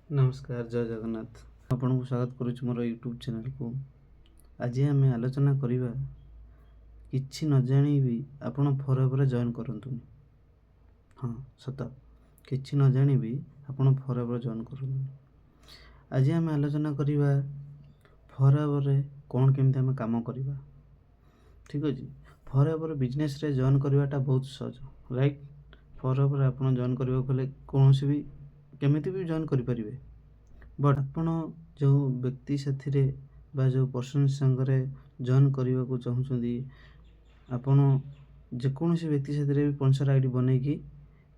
ନମସ୍କାର, ଜୟ ଜଗନ୍ନାଥ। ଆପଣଙ୍କୁ ସ୍ୱାଗତ କରୁଛି ମୋର ୟୁଟ୍ୟୁବ୍ ଚ୍ୟାନେଲକୁ। ଆଜି ଆମେ ଆଲୋଚନା କରିବା, କିଛି ନ ଜାଣି ବି ଆପଣ ଫରଏଭରରେ ଜଏନ୍ କରନ୍ତୁନି। ହଁ, ସତ, କିଛି ନ ଜାଣି ବି ଆପଣ ଫରଏଭର ଜଏନ୍ କରନ୍ତୁନି। ଆଜି ଆମେ ଆଲୋଚନା କରିବା ଫରଏଭରରେ କ'ଣ କେମିତି ଆମେ କାମ କରିବା। ଠିକ୍ ଅଛି, ଫରଏଭର ବିଜନେସ୍ରେ ଜଏନ୍ କରିବାଟା ବହୁତ ସହଜ, ରାଇଟ୍? ଫରଏଭର ଆପଣ ଜଏନ୍ କରିବାକୁ ହେଲେ କୌଣସି ବି କେମିତି ବି ଜଏନ୍ କରିପାରିବେ। ବଟ୍ ଆପଣ ଯେଉଁ ବ୍ୟକ୍ତି ସାଥିରେ ବା ଯେଉଁ ପର୍ସନ୍ ସାଙ୍ଗରେ ଜଏନ୍ କରିବାକୁ ଚାହୁଁଛନ୍ତି, ଆପଣ ଯେକୌଣସି ବ୍ୟକ୍ତି ସାଥିରେ ବି ସ୍ପନ୍ସର୍ ଆଇଡ଼ି ବନେଇକି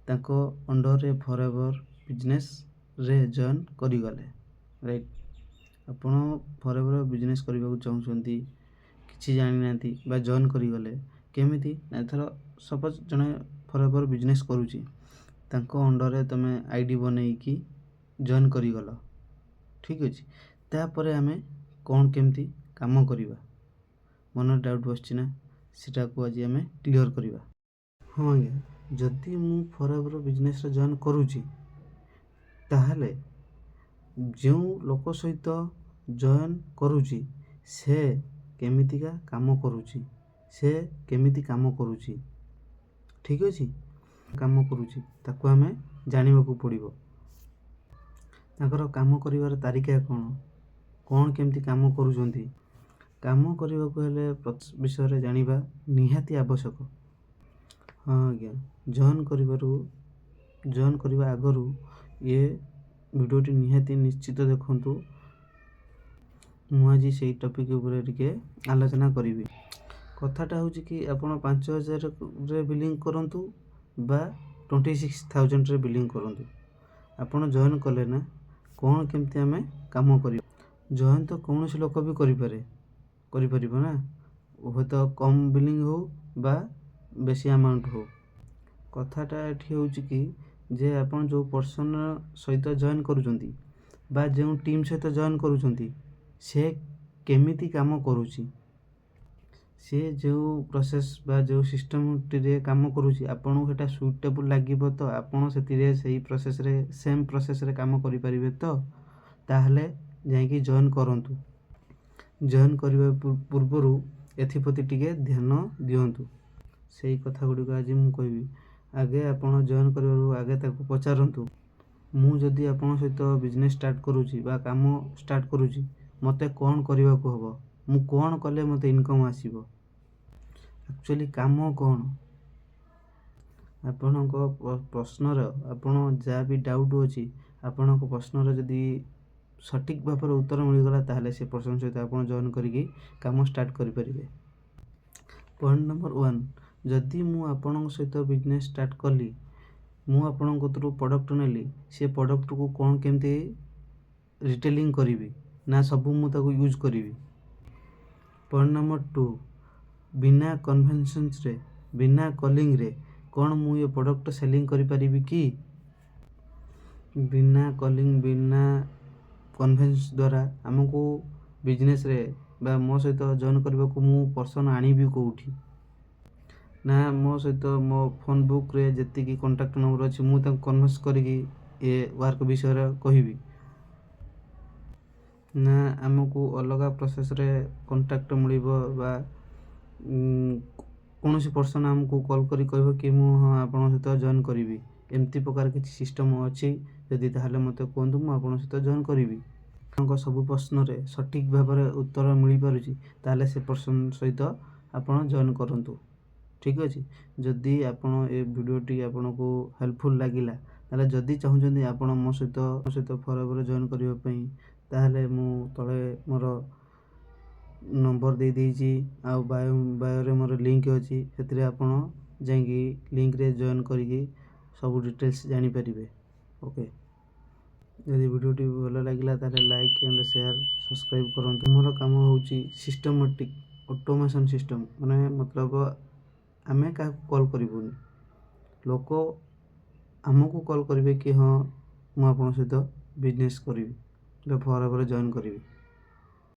ତାଙ୍କ ଅଣ୍ଡରରେ ଫରଏଭର ବିଜନେସ୍ରେ ଜଏନ୍ କରିଗଲେ, ରାଇଟ୍? ଆପଣ ଫରଏଭର ବିଜନେସ୍ କରିବାକୁ ଚାହୁଁଛନ୍ତି, କିଛି ଜାଣିନାହାନ୍ତି ବା ଜଏନ୍ କରିଗଲେ କେମିତି ନା, ଏଥର ସପୋଜ୍ ଜଣେ ଫରଏଭର ବିଜନେସ୍ କରୁଛି, ତାଙ୍କ ଅଣ୍ଡରରେ ତୁମେ ଆଇଡ଼ି ବନେଇକି ଜଏନ୍ କରିଗଲ। ଠିକ୍ ଅଛି, ତାପରେ ଆମେ କ'ଣ କେମିତି କାମ କରିବା? ମନରେ ଡାଉଟ୍ ବସିଛି ନା? ସେଟାକୁ ଆଜି ଆମେ କ୍ଲିଅର୍ କରିବା। ହଁ ଆଜ୍ଞା, ଯଦି ମୁଁ ଫରଏଭର ବିଜନେସ୍ରେ ଜଏନ୍ କରୁଛି, ତାହେଲେ ଯେଉଁ ଲୋକ ସହିତ ଜଏନ୍ କରୁଛି, ସେ କେମିତିକା କାମ କରୁଛି, ସେ କେମିତି କାମ କରୁଛି, ଠିକ୍ ଅଛି, କାମ କରୁଛି, ତାକୁ ଆମେ ଜାଣିବାକୁ ପଡ଼ିବ। ତାଙ୍କର କାମ କରିବାର ତାରିକା କ'ଣ, କ'ଣ କେମିତି କାମ କରୁଛନ୍ତି। କାମ କରିବାକୁ ହେଲେ ବିଷୟରେ ଜାଣିବା ନିହାତି ଆବଶ୍ୟକ। ହଁ ଆଜ୍ଞା, ଜଏନ୍ କରିବା ଆଗରୁ ଏ ଭିଡ଼ିଓଟି ନିହାତି ନିଶ୍ଚିତ ଦେଖନ୍ତୁ। ମୁଁ ଆଜି ସେଇ ଟପିକ୍ ଉପରେ ଟିକେ ଆଲୋଚନା କରିବି। କଥାଟା ହେଉଛି କି ଆପଣ 5000ରେ ବିଲିଂ କରନ୍ତୁ ବା 26,000ରେ ବିଲିଂ କରନ୍ତୁ, ଆପଣ ଜଏନ୍ କଲେ ନା, କ'ଣ କେମିତି ଆମେ କାମ କରିବା? ଜଏନ୍ ତ କୌଣସି ଲୋକ ବି କରିପାରିବ ନା, ହୁଏତ କମ୍ ବିଲିଂ ହେଉ ବା ବେଶୀ ଆମାଉଣ୍ଟ ହେଉ। କଥାଟା ଏଠି ହେଉଛି କି ଯେ ଆପଣ ଯେଉଁ ପର୍ସନ୍ ସହିତ ଜଏନ୍ କରୁଛନ୍ତି ବା ଯେଉଁ ଟିମ୍ ସହିତ ଜଏନ୍ କରୁଛନ୍ତି, ସେ କେମିତି କାମ କରୁଛି, ସିଏ ଯେଉଁ ପ୍ରୋସେସ୍ ବା ଯେଉଁ ସିଷ୍ଟମ୍ଟିରେ କାମ କରୁଛି, ଆପଣଙ୍କୁ ସେଇଟା ସୁଇଟେବୁଲ୍ ଲାଗିବ ତ? ଆପଣ ସେଥିରେ ସେଇ ପ୍ରୋସେସ୍ରେ, ସେମ୍ ପ୍ରୋସେସ୍ରେ କାମ କରିପାରିବେ ତ? ତାହେଲେ ଯାଇକି ଜଏନ୍ କରନ୍ତୁ। ଜଏନ୍ କରିବା ପୂର୍ବରୁ ଏଥିପ୍ରତି ଟିକେ ଧ୍ୟାନ ଦିଅନ୍ତୁ। ସେଇ କଥା ଗୁଡ଼ିକ ଆଜି ମୁଁ କହିବି। ଆଗେ ଆପଣ ଜଏନ୍ କରିବାରୁ ଆଗେ ତାକୁ ପଚାରନ୍ତୁ, ମୁଁ ଯଦି ଆପଣଙ୍କ ସହିତ ବିଜନେସ୍ ଷ୍ଟାର୍ଟ କରୁଛି ବା କାମ ଷ୍ଟାର୍ଟ କରୁଛି, ମୋତେ କ'ଣ କରିବାକୁ ହେବ? ମୁଁ କ'ଣ କଲେ ମୋତେ ଇନକମ୍ ଆସିବ? ଆକ୍ଚୁଆଲି କାମ କ'ଣ? ଆପଣଙ୍କ ପ୍ରଶ୍ନର, ଆପଣ ଯାହା ବି ଡାଉଟ୍ ଅଛି, ଆପଣଙ୍କ ପ୍ରଶ୍ନର ଯଦି ସଠିକ୍ ଭାବରେ ଉତ୍ତର ମିଳିଗଲା, ତାହେଲେ ସେ ପର୍ସନ୍ ସହିତ ଆପଣ ଜଏନ୍ କରିକି କାମ ଷ୍ଟାର୍ଟ କରିପାରିବେ। ପଏଣ୍ଟ ନମ୍ବର 1, ଯଦି ମୁଁ ଆପଣଙ୍କ ସହିତ ବିଜନେସ୍ ଷ୍ଟାର୍ଟ କଲି, ମୁଁ ଆପଣଙ୍କ କତିରୁ ପ୍ରଡ଼କ୍ଟ ନେଲି, ସେ ପ୍ରଡ଼କ୍ଟକୁ କ'ଣ କେମିତି ରିଟେଲିଂ କରିବି ନା ସବୁ ମୁଁ ତାକୁ ୟୁଜ୍ କରିବି? ପଏଣ୍ଟ ନମ୍ବର 2, ବିନା କନଭେନ୍ସନ୍ସରେ, ବିନା କଲିଂରେ କ'ଣ ମୁଁ ଏ ପ୍ରଡ଼କ୍ଟ ସେଲିଂ କରିପାରିବି କି? ବିନା କଲିଂ, ବିନା କନଭେନ୍ସ ଦ୍ୱାରା ଆମକୁ ବିଜନେସ୍ରେ ବା ମୋ ସହିତ ଜଏନ୍ କରିବାକୁ ମୁଁ ପର୍ସନ୍ ଆଣିବି କେଉଁଠି? ନା ମୋ ସହିତ ମୋ ଫୋନ୍ ବୁକ୍ରେ ଯେତିକି କଣ୍ଟାକ୍ଟ ନମ୍ବର ଅଛି, ମୁଁ ତାଙ୍କୁ କନଭେନ୍ସ କରିକି ଏ ୱାର୍କ ବିଷୟରେ କହିବି, ନା ଆମକୁ ଅଲଗା ପ୍ରୋସେସ୍ରେ କଣ୍ଟାକ୍ଟ ମିଳିବ ବା କୌଣସି ପର୍ସନ୍ ଆମକୁ କଲ୍ କରି କହିବ କି ମୁଁ ହଁ ଆପଣଙ୍କ ସହିତ ଜଏନ୍ କରିବି? ଏମିତି ପ୍ରକାର କିଛି ସିଷ୍ଟମ୍ ଅଛି ଯଦି, ତାହେଲେ ମୋତେ କୁହନ୍ତୁ, ମୁଁ ଆପଣଙ୍କ ସହିତ ଜଏନ୍ କରିବି। ଆପଣଙ୍କ ସବୁ ପ୍ରଶ୍ନରେ ସଠିକ୍ ଭାବରେ ଉତ୍ତର ମିଳିପାରୁଛି, ତାହେଲେ ସେ ପର୍ସନ୍ ସହିତ ଆପଣ ଜଏନ୍ କରନ୍ତୁ। ଠିକ୍ ଅଛି, ଯଦି ଆପଣ ଏ ଭିଡ଼ିଓଟି ଆପଣଙ୍କୁ ହେଲ୍ପଫୁଲ୍ ଲାଗିଲା, ତାହେଲେ ଯଦି ଚାହୁଁଛନ୍ତି ଆପଣ ମୋ ସହିତ ଫରଏଭର ଜଏନ୍ କରିବା ପାଇଁ, ତାହେଲେ ମୁଁ ତଳେ ମୋର ନମ୍ବର ଦେଇଦେଇଛି ଆଉ ବାୟୋରେ ମୋର ଲିଙ୍କ୍ ଅଛି। ସେଥିରେ ଆପଣ ଯାଇକି ଲିଙ୍କ୍ରେ ଜଏନ୍ କରିକି ସବୁ ଡିଟେଲ୍ସ ଜାଣିପାରିବେ। ଓକେ, ଯଦି ଭିଡ଼ିଓଟି ଭଲ ଲାଗିଲା, ତାହେଲେ ଲାଇକ୍ ଆଣ୍ଡ ସେୟାର, ସବସ୍କ୍ରାଇବ୍ କରନ୍ତୁ। ମୋର କାମ ହେଉଛି ସିଷ୍ଟମେଟିକ୍ ଅଟୋମେସନ୍ ସିଷ୍ଟମ୍, ମାନେ ମତଲବ ଆମେ କାହାକୁ କଲ୍ କରିବୁନି, ଲୋକ ଆମକୁ କଲ୍ କରିବେ କି ହଁ, ମୁଁ ଆପଣଙ୍କ ସହିତ ବିଜନେସ୍ କରିବି ବା ଫରଏଭର ଜଏନ୍ କରିବି।